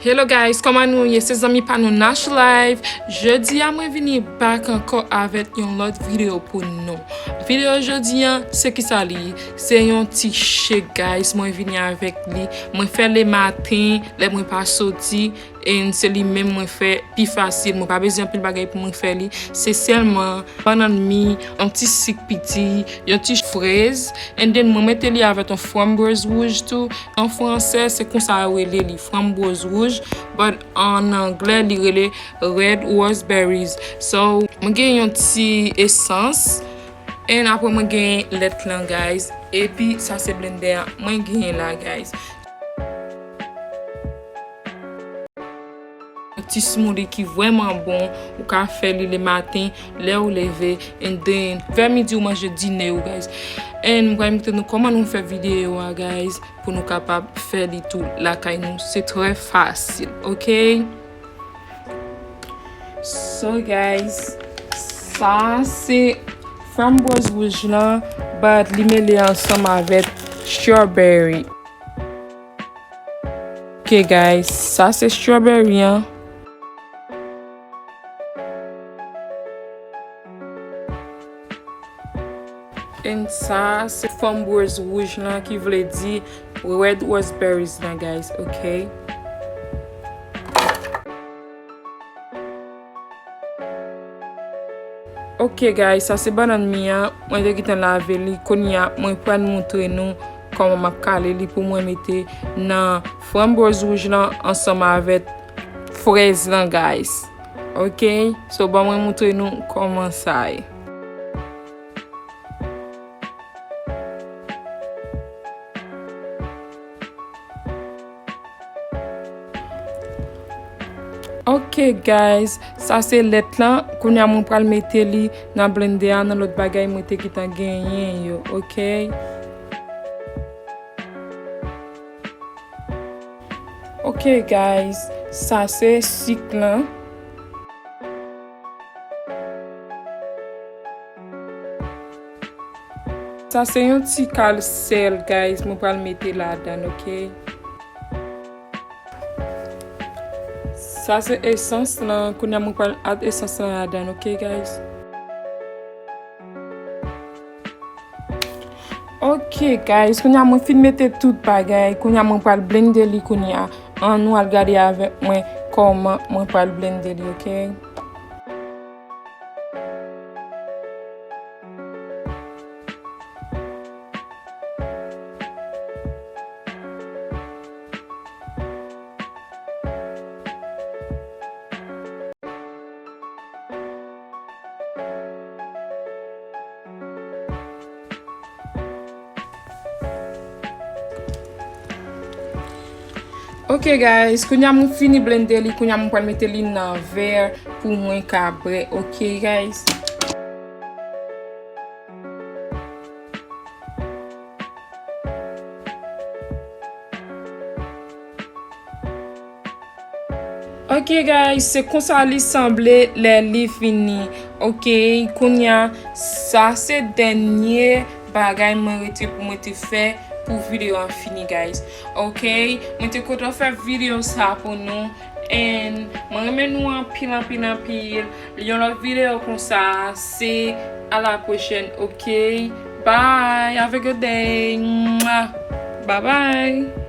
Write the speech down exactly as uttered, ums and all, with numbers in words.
Hello guys, kòman nou ye? Se zanmi pa nou Nash Live. Jodi a mwen vini back ankò avèk yon lòt videyo pou nou. Videyo jodi a, se kisa li ye? Se yon ti shake guys, mwen vini avèk li. Mwen fè le maten, lè mwen pa soti, e se li menm mwen fè pi fasil. Mwen pa bezwen anpil bagay pou mwen fè li. Se sèlman bannann mi, yon ti sik piti, yon ti frèz, and then mwen mete li avèk yon framboz wouj tou. An fransè, se konsa yo rele li, framboz wouj, but an anglè, li rele red raspberries. So, mwen gen yon ti esans, and apre mwen gen lèt lan, guys. Epi, sa se blender an mwen genyen la, guys. Yon ti smoothie ki vrèman bon, ou ka fè li le maten, lè ou leve, and then, vè midi ou manje dine ou, guys. And mwen pral montre nou kòman nou fè videyo a, guys, pou nou kapab fè li tou lakay nou. Se trè fasil, ok? So, guys, sa se framboz wouj lan, but li mele ansanm avèk strawberry. Ok, guys, sa se strawberry an. And sa se framboz wouj lan, ki vle di red raspberries lan, guys, ok? Ok, guys, sa se bannann mi an. Mwen te gentan lave li. Kounye a, mwen pral montre nou kòman m ap kale li pou mwen mete nan framboz wouj lan ansanm avèk frèz lan, guys. Ok? So, ban mwen montre nou kòman sa ye. Ok, guys, sa se lèt lan. Kounye a mwen pral mete li nan blender a, nan lòt bagay mwen te gentan genyen yo, ok? Ok, guys, sa se sik lan. Sa se yon ti kal sèl, guys, mwen pral mete ladan, ok? Sa se esans lan, kounye a mwen pral add esans lan ladan, ok, guys? Ok, guys, kounye a mwen fin mete tout bagay, kounye a mwen pral blende li kounye a. Ann nou al gade avèk mwen kòman mwen pral blende li, ok? Ok, guys, kounye a mwen fini blende li, kounye a mwen pral mete li nan vè pou mwen ka bwè, ok, guys? Ok, guys, se konsa li sanble lè li fini. Ok, kounye a, sa se dènye bagay mwen rete pou mwen te fè pou videyo a fini, guys. Ok, mwen te kontan fè videyo sa pou nou. And mwen renmen nou anpil, anpil, anpil. Yon lòt videyo konsa, se a la pwochèn, ok? Bye, have a good day. Mwah. Bye bye.